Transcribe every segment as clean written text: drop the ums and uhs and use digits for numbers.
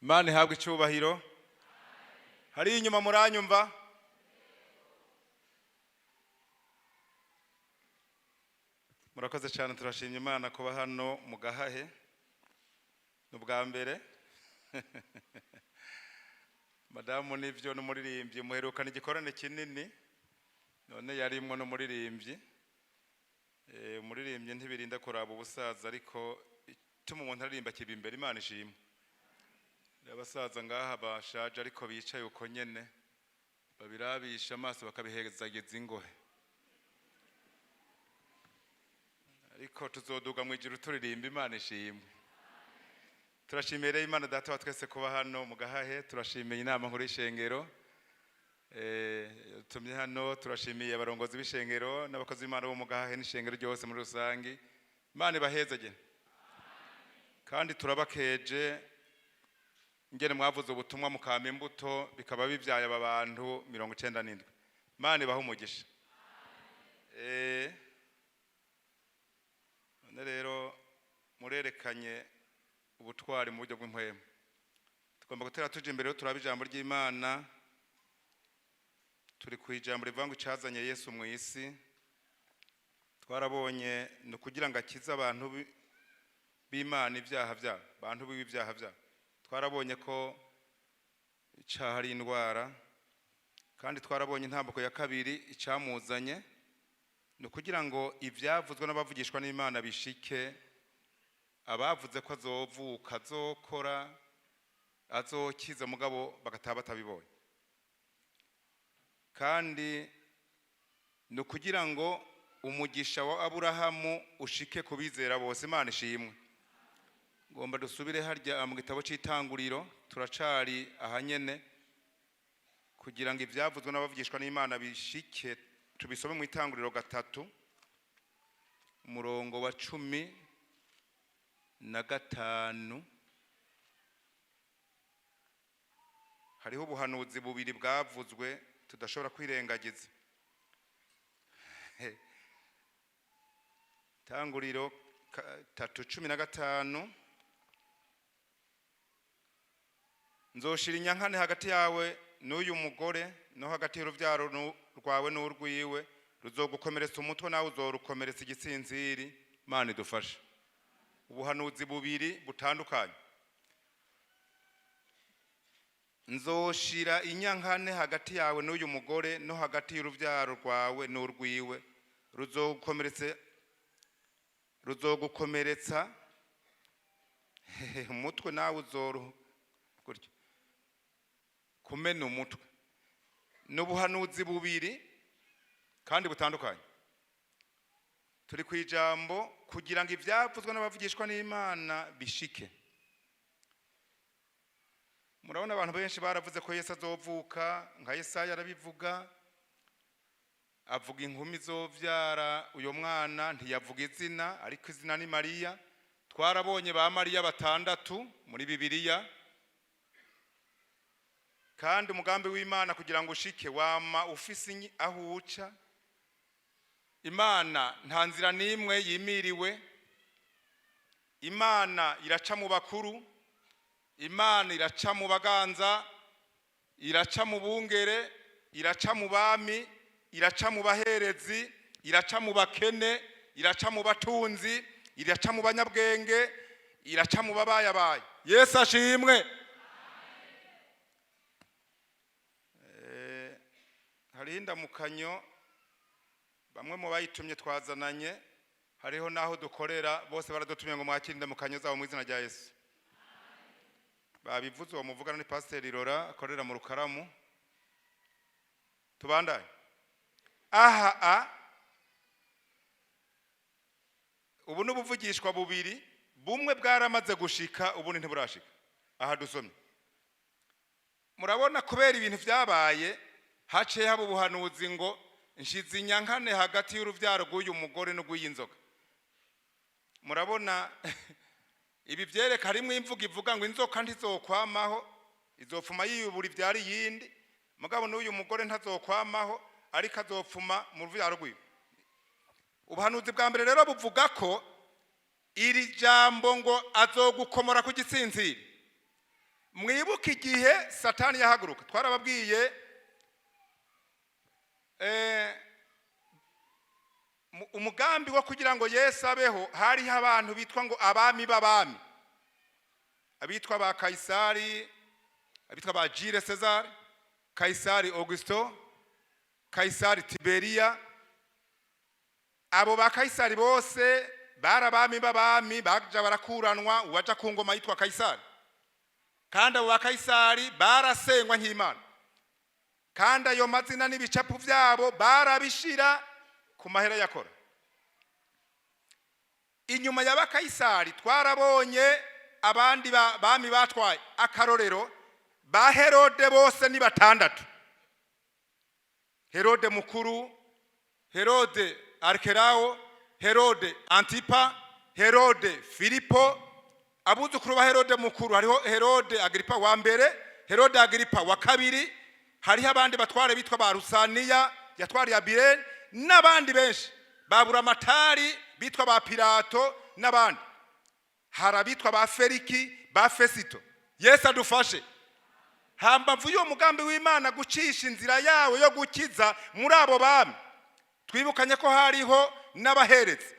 Imana ihabwe icyubahiro. Hariya inyuma muranyumva? Murakoze cyane, turashimye Imana kuba hano mu Gahahe. Ni ubwa mbere. Madamu nivyo n'umuririmbyi, muherukana igikorane kinini, none yarimwo n'umuririmbyi. Umuririmbyi ntibirinda kuraba ubusaza, ariko ituma umuntu aririmba kiba imbere. Imana ishimwe. Abasaza ngaha bashaje ariko bicaye uko nyene, babirabisha amaso bakabihezagiza ingohe, ariko tuzoduga mu ijuru turirimba. Imana ishimwe. Turashimiye rero Imana Data wa twese kuba hano mu Gahahe. Turashimiye inama nkuru y'ishengero tumye hano. Turashimiye abarongozi b'ishengero n'abakozi b'Imana bo mu Gahahe n'ishengero ryose muri rusangi. Imana ibahezage, kandi turabakeje ingene mwavuze ubutumwa mukama imbuto, bikaba bibyaye aba bantu 97. Imana ibahe umugisha. None rero murerekanye ubutwari mu buryo bw'impwemu. Tugomba gutera tuja imbere rero, turaba ijambo ry'Imana. Turi ku ijambo rivuga ngo icazanye Yesu mu isi. Twarabonye ni ukugira ngo akize abantu b'Imana ibyaha byabo, abantu biwe ibyaha byabo. Twarabonye ko icaha ari indwara, kandi twarabonye intambuko ya kabiri icamuzanye ni ukugira ngo ivyavuzwe n'abavugishwa n'Imana bishike. Abavuze ko azovuka, azokora, azokiza, mugabo bagataha batabibonye. Kandi ni ukugira ngo umugisha wa Aburahamu ushike ku bizera bose. Imana ishimwe. Ngomba dusubire harya mu gitabo c'Itanguriro, turacari ahanyene, kugira ngo ivyavuzwe n'abavugishwa n'Imana bishike. Tubisome mu Itanguriro 3, umurongo wa 15. Hariho ubuhanuzi bubiri bwavuzwe tudashobora kwirengagiza. Tanguriro 3:15: "Nzoshira inyankane hagati yawe n'uyu mugore, no hagati y'uruvyaro rwawe n'urwiwe; ruzogukomeretsa umutwe, nawe uzorukomeretsa igitsinziri." Imana idufashe. Ubuhanuzi bubiri butandukanye: "Nzoshira inyankane hagati yawe n'uyu mugore, no hagati y'uruvyaro rwawe n'urwiwe; ruzogukomeretsa umutwe, nawe uzoru gutyo kumena umutwe." Ni ubuhanuzi bubiri kandi butandukanye. Turi ku ijambo kugira ngo ivyavuzwe n'abavugishwa n'Imana bishike. Murabona abantu benshi baravuze ko Yesu azovuka, nka Yesaya arabivuga, avuga inkumi izovyara uyo mwana, ntiyavuga izina, ariko izina ni Mariya. Twarabonye ba Mariya batandatu muri Bibiliya. Kandi umugambi w'Imana kugira ngo ushike wama ufise aho uca. Imana nta nzira n'imwe yimiriwe. Imana iraca mu bakuru, Imana iraca mu baganza, iraca mu bungere, iraca mu bami, iraca mu baherezi, iraca mu bakene, iraca mu batunzi, iraca mu banyabwenge, iraca mu babayabaye. Yesu ashimwe. Hariho indamukanyo bamwe mu bayitumye twazananye, hariho n'aho dukorera, bose baradutumye ngo mwakire indamukanyo zabo mu izina rya Yesu. Babivuze, uwo muvugana ni Pasiteri Rora akorera mu Rukaramu. Tubandanye aha. A ubu ni ubuvugishwa bubiri, bumwe bwaramaze gushika, ubundi ntiburashika. Aha dusomye, murabona kubera ibintu vyabaye haciye haba ubuhanuzi ngo nshize inyankane hagati y'uruvyaro rw'uyu mugore n'urw'iyi nzoka. Murabona ibi vyereka harimwo imvugo ivuga ngo inzoka ntizokwamaho, izopfuma yiyubura ivyara iyindi, mugabo n'uyu mugore ntazokwamaho, ariko azopfuma mu ruvyaro rwiwe. Ubuhanuzi bwa mbere rero buvuga ko iri jambo ngo azogukomora ku gitsinziri. Mwibuke igihe Satani yahaguruka, twarababwiye umugambi wo kugira ngo Yesu abeho. Hariho abantu bitwa ngo abami b'abami, abitwa ba Kayisari, abitwa ba Jules César, Kayisari Augusto, Kayisari Tiberiya. Abo ba Kayisari bose bari abami b'abami, baja barakuranwa uwaja ku ngoma yitwa Kayisari. Kandi abo ba Kayisari barasengwa nk'Imana, kandi ayo mazina n'ibicapu byabo barabishira ku mahera yakora. Inyuma ya Bakayisari twarabonye abandi bami batwaye. Akarorero, ba Herode bose ni batandatu: Herode Mukuru, Herode Arikerawo, Herode Antipa, Herode Filipo. Abuzukuru ba Herode Mukuru hariho Herode Agiripa wa mbere, Herode Agiripa wa kabiri. Hariho abandi batware bitwa ba Rusaniya yatwariye Abirene, n'abandi benshi, ba Buramatari bitwa ba Pilato n'abandi. Hari abitwa ba Feriki, ba Fesito. Yesu adufashe. Hambavu y'uwo mugambi w'Imana gucisha inzira yawe yo gukiza muri abo bami, twibukanye ko hariho n'abaherezi.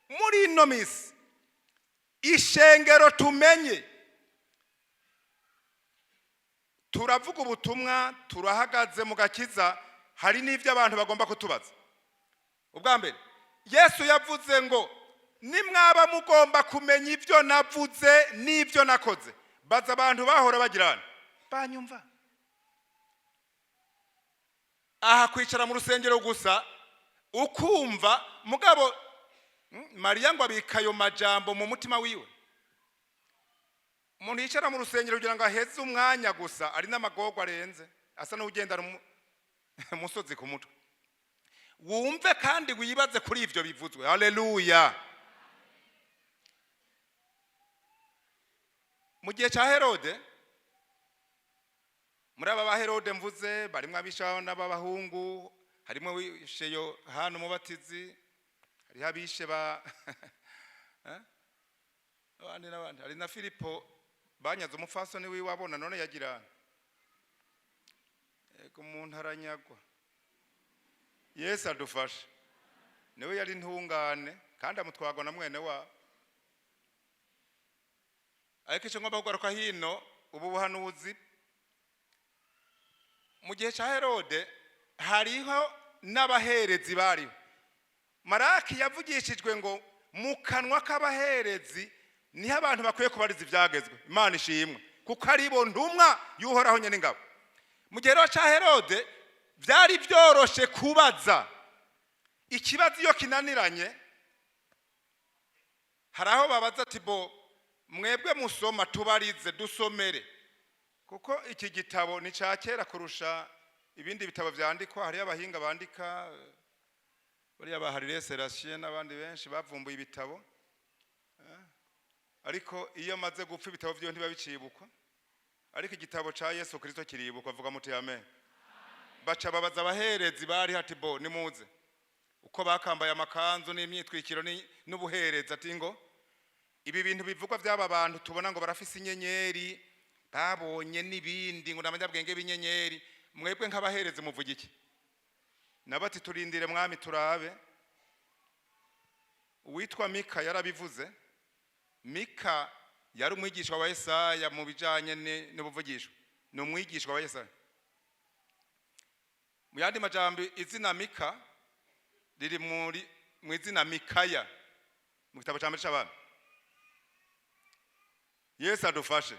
Muri ino minsi ishengero, tumenye, turavuga ubutumwa, turahagaze mu gakiza. Hari n'ibyo abantu bagomba kutubaza. Ubwa mbere, Yesu yavuze ngo: "Nimwaba mugomba kumenya ibyo navuze n'ibyo nakoze, baza abantu bahora bagirana banyumva." Aha kwicara mu rusengero gusa ukumva, mugabo Mariya ngo abika ayo majambo mu mutima wiwe. Umuntu yicara mu rusengero kugira ngo aheze umwanya gusa, ari n'amagorwa arenze, asa n'ugendana umusozi ku mutwe. Wumve kandi wibaze kuri ivyo bivuzwe. Haleluya! Mu gihe cya Herode, muri aba ba Herode mvuze, barimo abisha n'ab'abahungu, harimo wishe Yohana Umubatizi, hariho abishe ba Eh? Abandi n'abandi. Hari na Filipo banyaze umupfasoni wiwe abona. None yagira ego, umuntu aranyagwa. Yesu adufashe. Niwe yari intungane kandi amutwagwa na mwene wabo. Ariko icyo ngomba kugaruka hino, ubu buhanuzi, mu gihe cya Herode hariho n'abaherezi bariho. Maraki yavugishijwe ngo mu kanwa k'abaherezi niho abantu bakwiye kubariza ibyagezwe. Imana ishimwe, kuko ari bo ntumwa y'Uhoraho nyene ingabo. Mu gihe rero cya Herode byari byoroshe kubaza ikibazo. Iyo kinaniranye, hari aho babaza ati: "Bo mwebwe musoma, tubarize, dusomere," kuko iki gitabo ni cya kera kurusha ibindi bitabo byandikwa. Hariyo abahinga bandika, bariya ba Haile Selassie n'abandi benshi bavumbuye ibitabo. Ariko iyo amaze gupfa, ibitabo byiwe ntibiba bicibukwa, ariko igitabo cya Yesu Kirisito kiribukwa. Avuga muti amen. Baca babaza abaherezi bari hati: "Bo nimuze," uko bakambaye amakanzu n'imyitwikiro n'ubuherezi, ati ngo: "Ibi bintu bivugwa by'aba bantu tubona ngo barafise inyenyeri babonye n'ibindi, ngo n'abanyabwenge b'inyenyeri, mwebwe nk'abaherezi muvuga iki?" Nabo ati: "Turindire mwami, turabe." Uwitwa Mika yarabivuze. Mika yari umwigishwa wa Yesaya mu bijanye n'ubuvugishwa, ni umwigishwa wa Yesaya. Mu yandi majambo, izina Mika riri muri mu izina Mikaya mu gitabo cya mbere c'Abami. Yesu adufashe.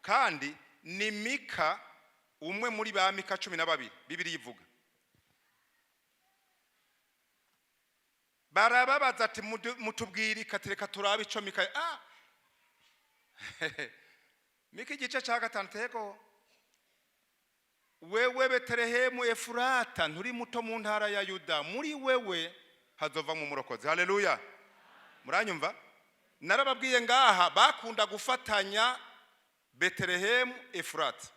Kandi ni Mika umwe muri ba Mika 12 Bibiri ivuga. Barababaza ati: "Mutubwire." Ati: "Reka turabe ico Mika." Mika igice cya gatanu tego: "Wewe Betelehemu Efurata, nturi muto mu ntara ya Yuda, muri wewe hazova mu murokozi." Haleluya! Muranyumva? Narababwiye ngaha, bakunda gufatanya Betelehemu Efurata.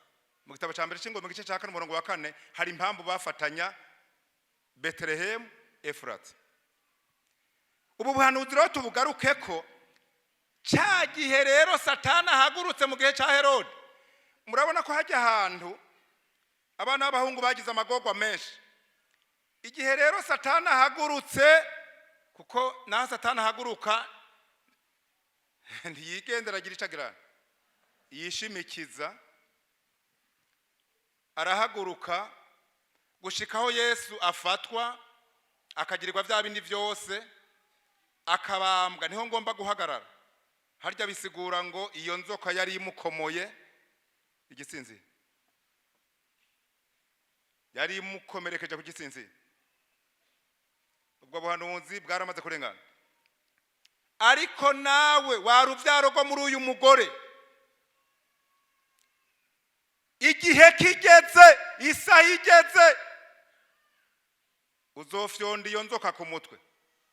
Mu gitabo cya mbere cy'Ingoma, igice cya kane, umurongo wa kane, hari impamvu bafatanya Betelehemu Efurata. Ubu buhanuzi rero tubugaruke ko cya gihe rero Satani ahagurutse mu gihe cya Herode. Murabona ko hajya ahantu abana b'abahungu bagize amagorwa menshi. Igihe rero Satani ahagurutse, kuko naho Satani ahaguruka ntiyigendera, agira icyo agira yishimikiza, arahaguruka gushikaho Yesu afatwa, akagirirwa bya bindi byose, akabambwa. Niho ngomba guhagarara. Harya bisigura ngo iyo nzoka yari imukomoye igitsinzi, yari imukomerekeje ku gitsinzi. Ubwo buhanuzi bwaramaze kurengana. Ariko nawe wari urubyaro rwo muri uyu mugore, igihe kigeze, isaha igeze, uzofyonda iyo nzoka ku mutwe.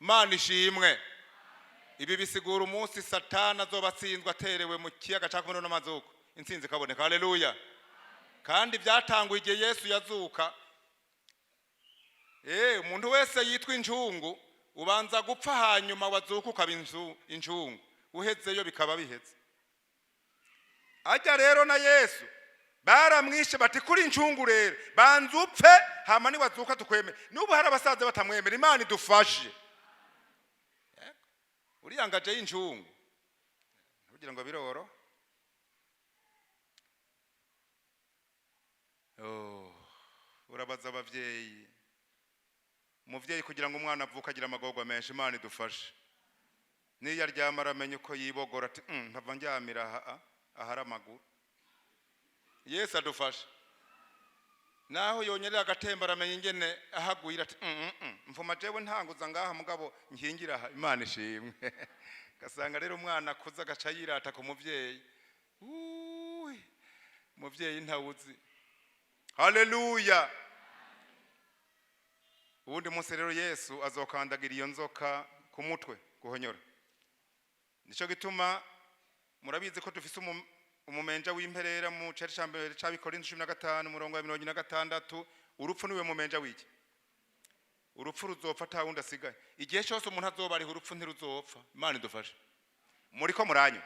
Mana ishimwe. Ibi bisigura umunsi Satani azoba atsinzwe, aterewe mu kiyaga cya kumwe n'amazuko, intsinzi ikaboneka. Haleluya! Kandi byatanguye igihe Yesu yazuka. Umuntu wese yitwa incungu ubanza gupfa, hanyuma wazuka ukaba incungu, uhezeyo bikaba biheze. Ajya rero na Yesu baramwishe, bati: "Kuri incungu rero banza upfe, hama niwazuka tukwemere." N'ubu hari abasaza batamwemera. Imana idufashe. Uriyangaje y'incungu kugira ngo biroro. Oh, urabaza abavyeyi, umuvyeyi kugira ngo umwana avuke agira amagorwa menshi. Imana idufashe. Niyo aryama aramenya uko yibogora, ati: "Mpava ndyamira aha ahari amaguru." Yesu adufashe. Naho yonyerera agatemba, aramenya ingene ahagwira, ati: "Mvuma jewe ntanguza ngaha, mugabo nkingira aha." Imana ishimwe. Gasanga rero umwana akuze agaca yirata ku muvyeyi. Uui, umuvyeyi ntawuzi. Haleluya! Uwundi munsi rero Yesu azokandagira iyo nzoka ku mutwe, guhonyora. Nico gituma murabizi ko dufise umumenja w'imperera mu cari ca mbere c'Abikorinto 15, umurongo wa 46. Urupfu niwe mumenja w'iki. Urupfu ruzopfa ata wundi asigaye. Igihe cyose umuntu azoba ariho, urupfu ntiruzopfa. Imana idufashe. Muriko muranywa.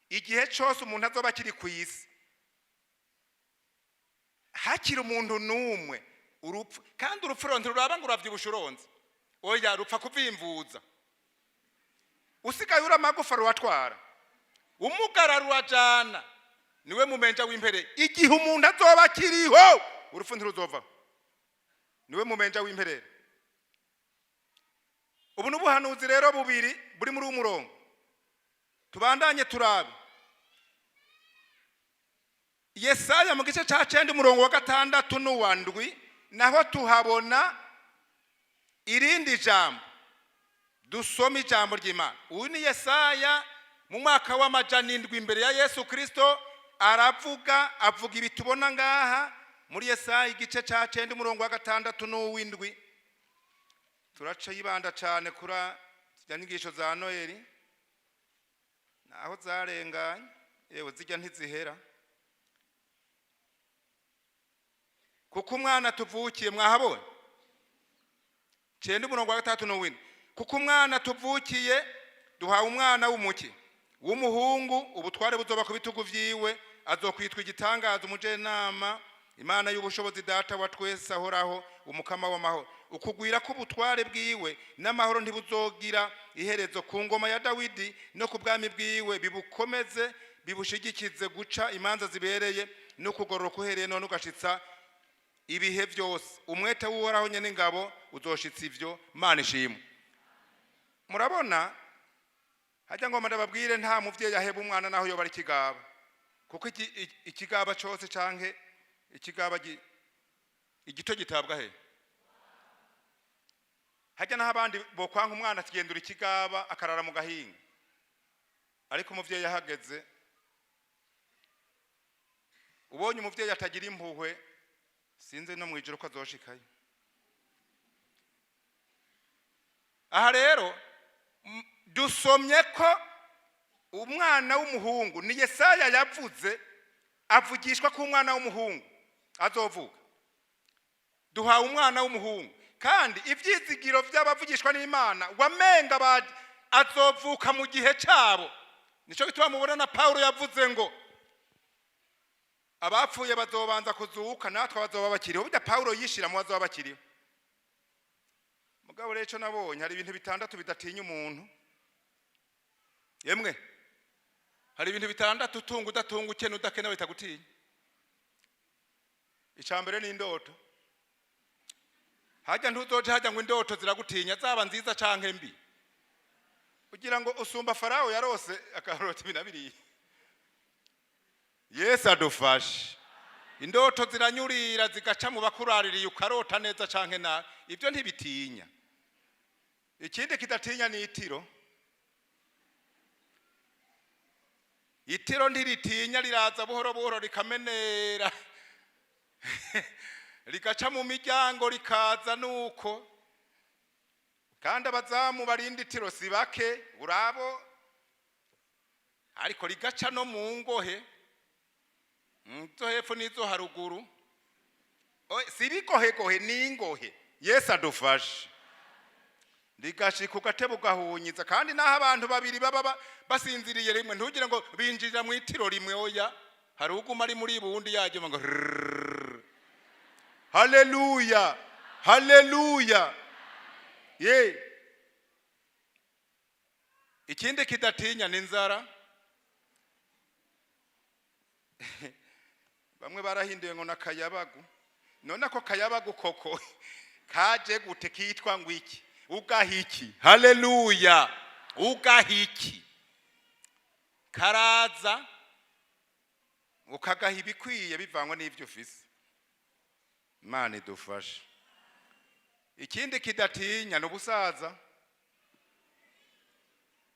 Igihe cyose umuntu azoba akiri ku isi, hakiri umuntu n'umwe, urupfu, kandi urupfu rero ntiruraba ngo uravyibusha uronze, oya, rupfa kuvimvuza. Usigaye uri amagufa ruratwara, umugara rurajana. Niwe mumenja w'impere. Igihe umuntu azoba akiriho, urupfu ntiruzova. Niwe mumenja w'imperere. Ubu n'ubuhanuzi rero bubiri buri muri uwo murongo. Tubandanye turabe Yesaya mu gice cya 9, umurongo wa 6 n'uwa 7. Naho tuhabona irindi jambo. Dusome ijambo ry'Imana. Uyu ni Yesaya mu mwaka w'700 imbere ya Yesu Kristo. Aravuga, avuga ibi tubona ngaha muri Yesaya igice cya 9, umurongo wa 6 n'uw'indwi. Turaca yibanda cyane kuri zirya nyigisho za Noheli, naho zarenganye, yewe zijya ntizihera. Kuko umwana tuvukiye, mwahabonye 9 umurongo wa 6 n'uw'indwi: kuko umwana tuvukiye, duhawe umwana w'umuki w'umuhungu, ubutware buzoba ku bitugu vyiwe, azokwitwa Igitangaza, Umujenama, Imana y'ubushobozi, Data wa twese ahoraho, Umukama w'amahoro. Ukugwira k'ubutware bwiwe n'amahoro ntibuzogira iherezo, ku ngoma ya Dawidi no ku bwami bwiwe, bibukomeze bibushigikize guca imanza zibereye no kugororoka, uhereye none ugashitsa ibihe byose. Umwete w'Uhoraho nyene ingabo uzoshitsa ivyo. Mana ishimwe. Murabona hajya ngomba ndababwire, nta muvyeyi aheba umwana naho yoba ari ikigaba, kuko ikigaba cose canke ikigaba igito gitabwa he hajya, naho abandi bokwanka umwana akigendura ikigaba akarara mu gahinga, ariko umuvyeyi ahageze, ubonye umuvyeyi atagira impuhwe, sinzi no mwijuru ko azoshikayo. Aha rero dusomye ko umwana w'umuhungu, ni Yesaya yavuze, avugishwa ko umwana w'umuhungu azovuka. Duhawe umwana w'umuhungu, kandi ibyizigiro by'abavugishwa n'Imana wamenga azovuka mu gihe cyabo. Nicyo gituma mubona na Paulo yavuze ngo Abapfuye bazobanza kuzuka, natwe bazoba bakiriho. Burya Pawulo yishira mu bazoba bakiriho. Mugabo rero ico nabonye, hari ibintu bitandatu bidatinya umuntu. Yemwe, hari ibintu bitandatu, utunga, udatunga, ukena, udakena, bitagutinya. Icya mbere ni indoto. Hajya ntuzoje hajya ngo indoto ziragutinya, zaba nziza canke mbi. Kugira ngo usumba Farawo yarose akarota ibi na biriya. Yesu adufashe. Indoto ziranyurira, zigaca mu bakuraririye, ukarota neza canke nabi, ibyo ntibitinya. Ikindi kidatinya ni itiro. Itiro ntiritinya, riraza buhoro buhoro, rikamenera, rigaca mu miryango, rikaza nuko. Kandi abazamu barinda itiro si bake, urabo, ariko rigaca no mu ngohe zo hepfo n'izo haruguru. Si ibigohegohe, ni ingohe. Yesu adufashe. Rigashika ugateba, ugahunyiza. Kandi naho abantu babiri baba basinziriye rimwe, ntugire ngo binjirira mu itiro rimwe. Oya, hari uguma ari muri bundi yajya ngo rrrr. Haleluya, haleluya! Ye, ikindi kidatinya ni inzara. Bamwe barahinduye ngo nakayabagu. None ako kayabagu koko kaje gute? Kitwa ngo iki? Ugahiki? Haleluya! Ugahiki karaza ukagaha ibikwiye bivanywe n'ibyo ufise. Imana idufashe. Ikindi kidatinya ni ubusaza.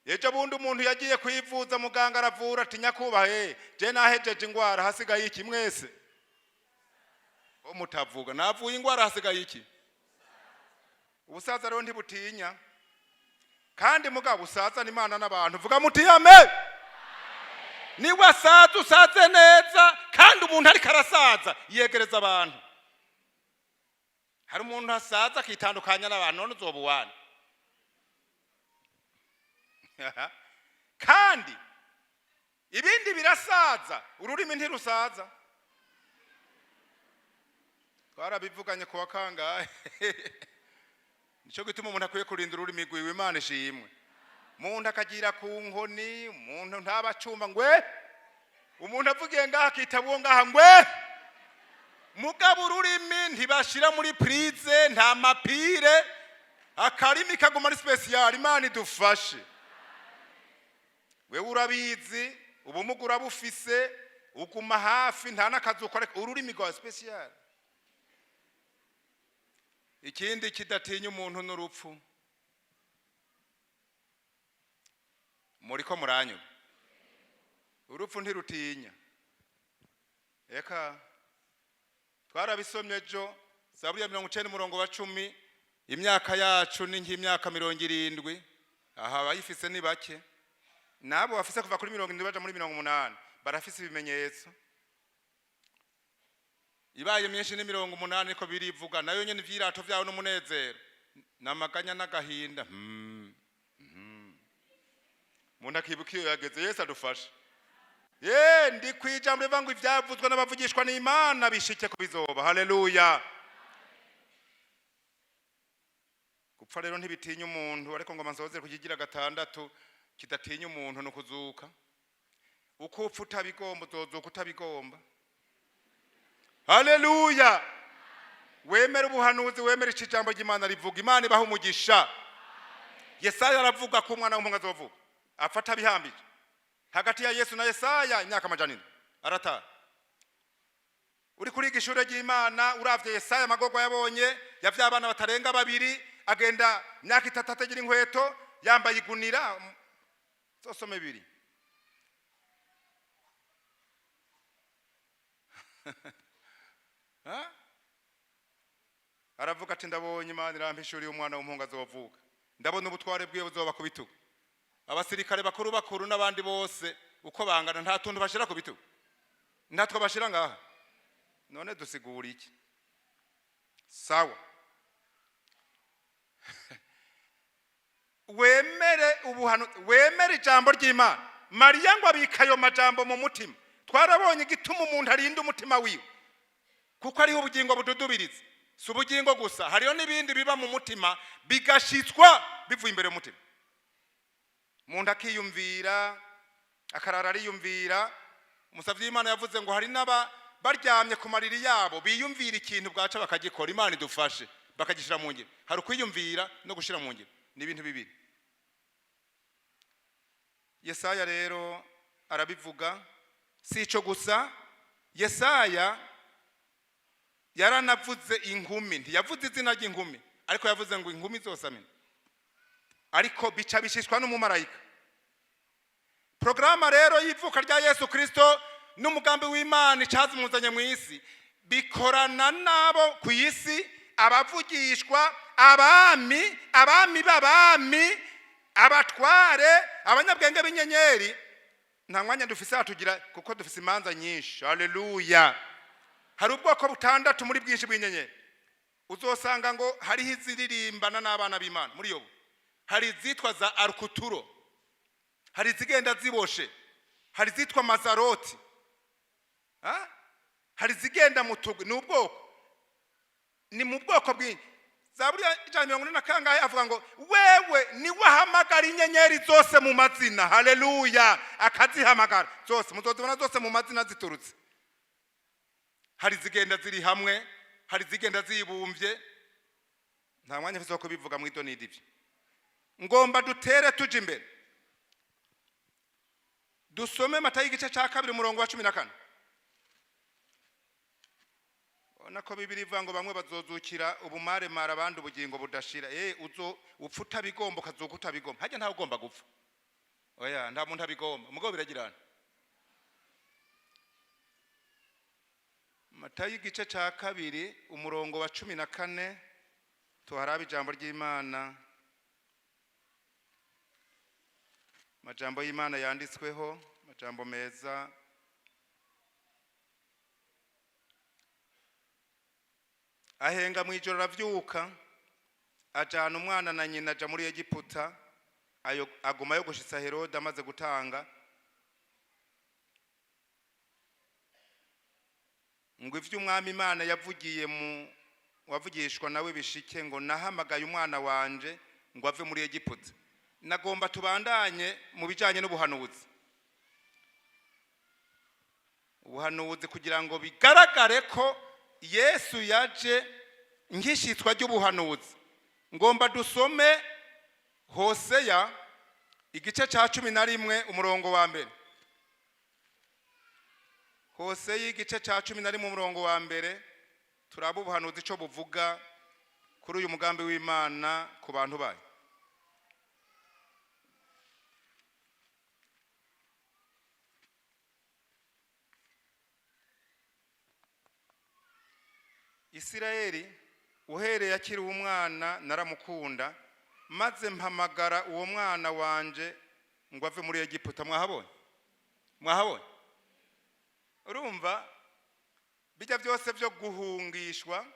Ejo bundi umuntu yagiye kwivuza, muganga aravura, ati: "Nyakubahwa, je nahejeje ingwara, hasigaye iki?" Mwese ko mutavuga? Navuye ingwara, hasigaye iki? Ubusaza rero ntibutinya. Kandi mugabo usazana Imana n'abantu. Vuga muti amen. Niba asaza, usaze neza. Kandi umuntu ariko arasaza yegereza abantu. Hari umuntu asaza akitandukanya n'abantu, none uzoba uwani? Kandi ibindi birasaza, ururimi ntirusaza. Twarabivuganye kuwa kangahe? Nicyo gituma umuntu akwiye kurinda ururimi rwiwe. Imana ishimwe. Umuntu akagira ku nkoni, umuntu ntaba acumba ngwe, umuntu avugiye ngaha akitaba uwo ngaha ngwe. Mugabo ururimi ntibashira muri prise, nta mapire, akarimi kaguma ari spécial. Imana idufashe. Wewe urabizi, ubumuga urabufise, uguma hafi, nta n'akazi ukora, ururimi rwawe spécial. Ikindi kidatinya umuntu n'urupfu. Muriko muranyura? Urupfu ntirutinya. Eka, twarabisomye ejo, Zaburi ya 90 umurongo wa 10: imyaka yacu ni nk'imyaka 70. Aha abayifise ni bake, nabo bafise kuva kuri 70 baja muri 80 barafise ibimenyetso. Ibaye myinshi ni 80, niko birivuga. Nayo nyene ivyirato vyawe n'umunezero n'amaganya n'agahinda. Umuntu akibuka iyo yageze. Yesu adufashe. Ye, ndi kwijambo rivuga ngo ivyavuzwe n'abavugishwa n'Imana bishike ku bizoba. Haleluya! Gupfa rero ntibitinya umuntu. Ariko ngo mansoze kukigira gatandatu kidatinya umuntu ni ukuzuka. Uko upfa utabigomba, uzozuka utabigomba. Haleluya! Wemere ubuhanuzi, wemere ico ijambo ry'Imana rivuga. Imana ibaha umugisha. Yesaya aravuga ko umwana w'umuhungu azovuka, afata bihambije. Hagati ya Yesu na Yesaya imyaka 400. Arataha. Uri kuriga ishure ry'Imana, uravye Yesaya, amagorwa yabonye, yavyaye abana batarenga babiri, agenda imyaka 3 atagira inkweto, yambaye igunira. Zosome bibiri. Ha? Aravuga ati: "Ndabonye Imana irampishuriye umwana w'umuhungu azovuka, ndabona ubutware bwiwe buzoba ku bitugu." Abasirikare bakuru bakuru n'abandi bose uko bangana, nta tuntu bashira ku bitugu, ntatwo bashira ngaha. None dusigura iki? Sawa, wemere ubuhanu, wemere ijambo ry'Imana. Mariya ngo abika ayo majambo mu mutima. Twarabonye igituma umuntu arinda umutima wiwe, kuko ariho ubugingo bududubiriza. Si ubugingo gusa, hariho n'ibindi biba mu mutima bigashitswa bivuye imbere y'umutima. Umuntu akiyumvira, akarara ariyumvira. Umusavyi w'Imana yavuze ngo hari n'aba baryamye ku mariri yabo biyumvira ikintu, bwaca bakagikora. Imana idufashe, bakagishyira mu ngiro. Hari ukwiyumvira no gushyira mu ngiro, ni ibintu bibiri. Yesaya rero arabivuga. Si ico gusa, Yesaya yaranavuze inkumi. Ntiyavuze izina ry'inkumi, ariko yavuze ngo inkumi zose amina, ariko bica bishishwa n'umumarayika. Porogaramu rero y'ivuka rya Yesu Kirisito n'umugambi w'Imana icazimuzanye mu isi bikorana n'abo ku isi: abavugishwa, abami, abami b'abami, abatware, abanyabwenge b'inyenyeri. Nta mwanya dufise hatugira, kuko dufise imanza nyinshi. Haleluya! Hari ubwoko butandatu muri bwinshi bw'inyenyeri. Uzosanga ngo hariho iziririmbana n'abana b'Imana muri Yobu, hari izitwa za Arukuturo, hari izigenda ziboshe, hari izitwa Mazaroti, ha? Hari izigenda mu tugwi. Ni ubwoko, ni mu bwoko bwinshi. Zaburi ya 140 na kangahe avuga ngo wewe niwe ahamagara inyenyeri zose mu mazina. Haleluya! Akazihamagara zose, muzozibona zose mu mazina ziturutse. Hari izigenda ziri hamwe, hari izigenda zibumbye. Nta mwanya mfise wo kubivuga mu idonidi. Ibyo ngomba dutere tuja imbere, dusome Matayo igice cya 2, umurongo wa 14. Ubona ko Bibiri ivuga ngo bamwe bazozukira ubumaremare, abandi ubugingo budashira. Uzo upfa utabigomba, ukazuka utabigomba. Hajya ntawe ugomba gupfa, oya, nta muntu abigomba, mugabo biragirana. Matayo igice cya 2, umurongo wa 14, tuharabe ijambo ry'Imana. Amajambo y'Imana yanditsweho, amajambo meza. Ahenga mu ijoro aravyuka, ajana umwana na nyina, aja muri Egiputa, ayo agumayo gushitsa Herode amaze gutanga, ngo ivyo Umwami Imana yavugiye mu wavugishwa nawe bishike, ngo nahamagaye umwana wanje ngo ave muri Egiputa. Nagomba tubandanye mu bijanye n'ubuhanuzi, ubuhanuzi kugira ngo bigaragare ko Yesu yaje nk'ishitwa ry'ubuhanuzi. Ngomba dusome Hoseya igice cya 11, umurongo wa 1. Hoseya igice cya 11, umurongo wa 1, turaba ubuhanuzi ico buvuga kuri uyu mugambi w'Imana ku bantu bayo. Isirayeli uhereye akiri umwana naramukunda, maze mpamagara uwo mwana wanje ngo ave muri Egiputa. Mwahabonye? Mwahabonye? Urumva bijya byose byo guhungishwa,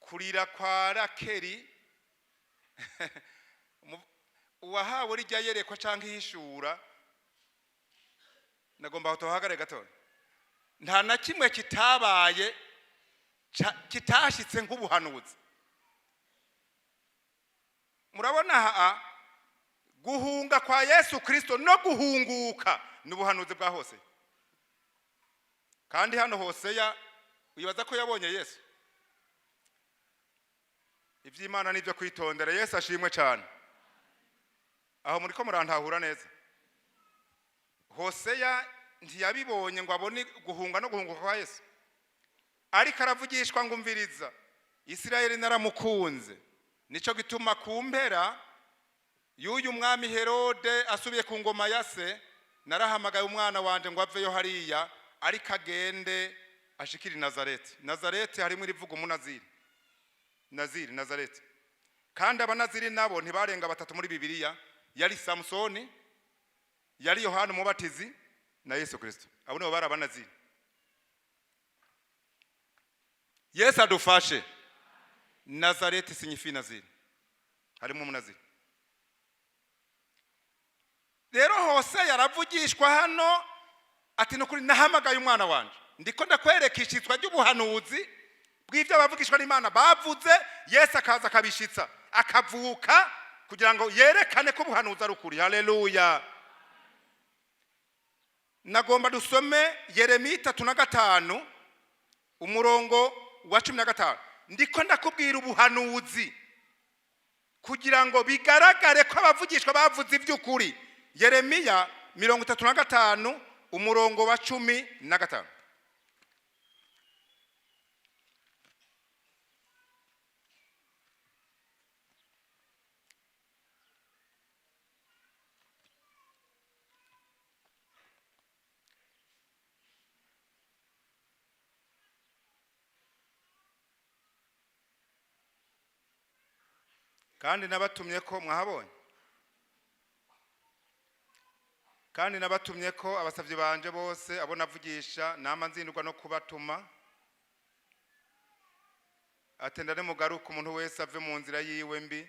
kurira kwa Rakeri, uwahawe rijya yerekwa cyangwa ihishura. Nagomba tuhagarare gatoya. Nta na kimwe kitabaye kitashitse nk'ubuhanuzi. Murabona aha guhunga kwa Yesu Kristo no guhunguka ni ubuhanuzi bwa Hose. Kandi hano Hoseya wibaza ko yabonye Yesu. Iby'Imana nibyo kwitondera. Yesu ashimwe cyane. Aho muri ko murantahura neza? Hoseya ntiyabibonye ngo abone guhunga no guhunguka kwa Yesu, ariko aravugishwa ngo umviriza, Isirayeli naramukunze, nico gituma ku mpera y'uyu mwami Herode asubiye ku ngoma ya se, narahamagaye umwana wanje ngo aveyo hariya, ariko agende ashikire i Nazareti. Nazareti harimo irivuga umunaziri, Naziri, Nazareti. Kandi abanaziri nabo ntibarenga batatu muri Bibiliya: yari Samusoni, yari Yohana Umubatizi na Yesu Kristo. Abo nibo bari abanaziri. Yesu adufashe. Nazareti signifie Naziri, harimo umunaziri. Rero Hose yaravugishwa hano. Ati nukuri nahamagaye umwana wanje, ndiko ndakwereka ishitswa ry'ubuhanuzi bw'ibyo abavugishwa n'Imana bavuze. Yesu akaza akabishitsa, akavuka kugira ngo yerekane ko ubuhanuzi ari ukuri. Haleluya! Nagomba dusome Yeremiya 35, umurongo wa 15. Ndiko ndakubwira ubuhanuzi kugira ngo bigaragare ko abavugishwa bavuze iby'ukuri. Yeremiya 35, umurongo wa 15. Kandi nabatumye ko, mwahabonye? Kandi nabatumye ko abasabyi banje bose, abo navugisha, nama nzindurwa no kubatuma. Atenda nimugaruke, umuntu wese ave mu nzira yiwe mbi,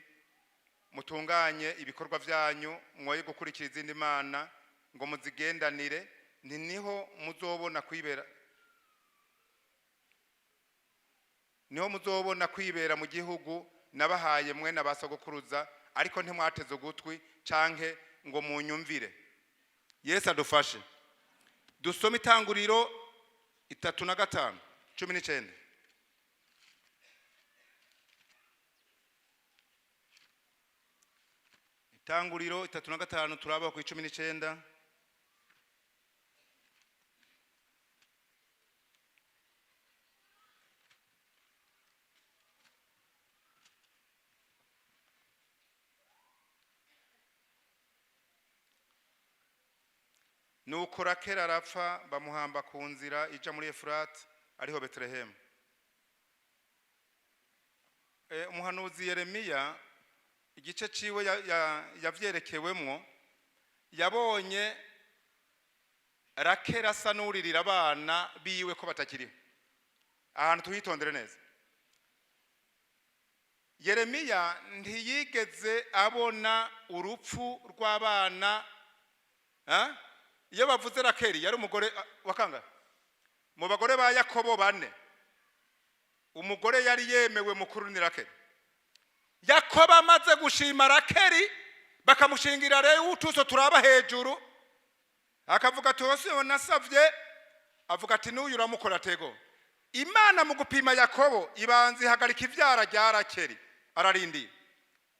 mutunganye ibikorwa byanyu, mwoye gukurikira izindi mana ngo muzigendanire, ni niho muzobona kwibera, niho muzobona kwibera mu gihugu nabahaye mwe na basogokuruza. Ariko ntimwateze ugutwi canke ngo munyumvire. Yesu adufashe. Dusome Itanguriro 35, 19. Itanguriro 35, turaba ku 19. Nuko Rakeli arapfa, bamuhamba ku nzira ija muri Efurati, ariho Betelehemu. Umuhanuzi Yeremiya, igice ciwe yavyerekewemwo, yabonye Rakeli asa n'uririra abana biwe ko batakiriho. Ahantu tuhitondere neza. Yeremiya ntiyigeze abona urupfu rw'abana. Ha? Iyo bavuze Rakeli, yari umugore wa kangahe mu bagore ba Yakobo bane? Umugore yari yemewe mukuru ni Rakeli. Yakobo amaze gushima Rakeli, bakamushingira rero utuso turaba hejuru, akavuga ati: "Wose nasavye." Avuga ati: "N'uyu uramukora tego." Imana mu gupima Yakobo ibanza ihagarika ivyara rya Rakeli, ararindiye.